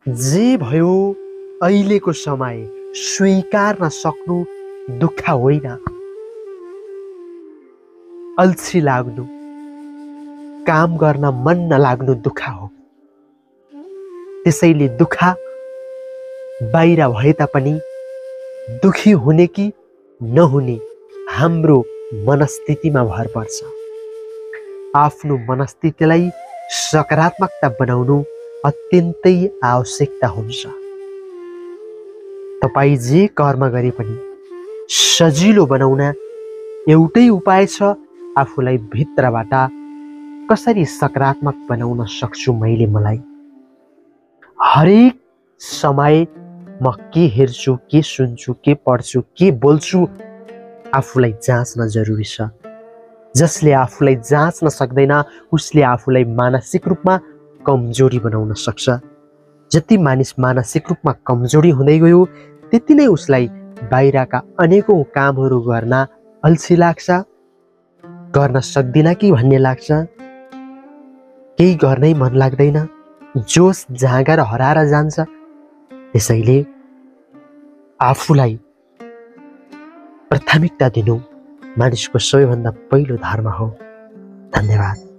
जे भयो अहिलेको समय स्वीकार्न सक्नु दुःख होइन, अल्छी लाग्नु, काम गर्न मन नलाग्नु दुःख हो। त्यसैले दुःख बाहिर भए तापनि दुखी हुने कि नहुने हाम्रो मनस्थितिमा भर पर्छ। आफ्नो मनस्थितिलाई सकारात्मकता बनाउनु अत्यन्तै आवश्यकता हुन्छ। तपाईँ जे कर्म गरे पनि सजिलो बनाउन एउटै उपाय छ, आफूलाई भित्रबाट कसरी सकारात्मक बनाउन सक्छु मैले मलाई। हरेक समय म के हेर्छु, के सुन्छु, के पढ्छु, के बोल्छु, आफूलाई जाँच्न जरुरी छ। जसले आफूलाई जाँच्न सक्दैन उसले आफूलाई मानसिक रूपमा कमजोरी बनाउन सक्छ। जति मानिस मानसिक रूपमा कमजोरी हुँदै गयो त्यति नै उसलाई बाहिरका अनेकौं कामहरू गर्न अल्छी लाग्छ, गर्न सक्दिन कि भन्ने लाग्छ, केही गर्नै मन लाग्दैन, जोस जाँगर हराएर जान्छ। त्यसैले आफूलाई प्राथमिकता दिनु मानिसको सबैभन्दा पहिलो धर्म हो। धन्यवाद।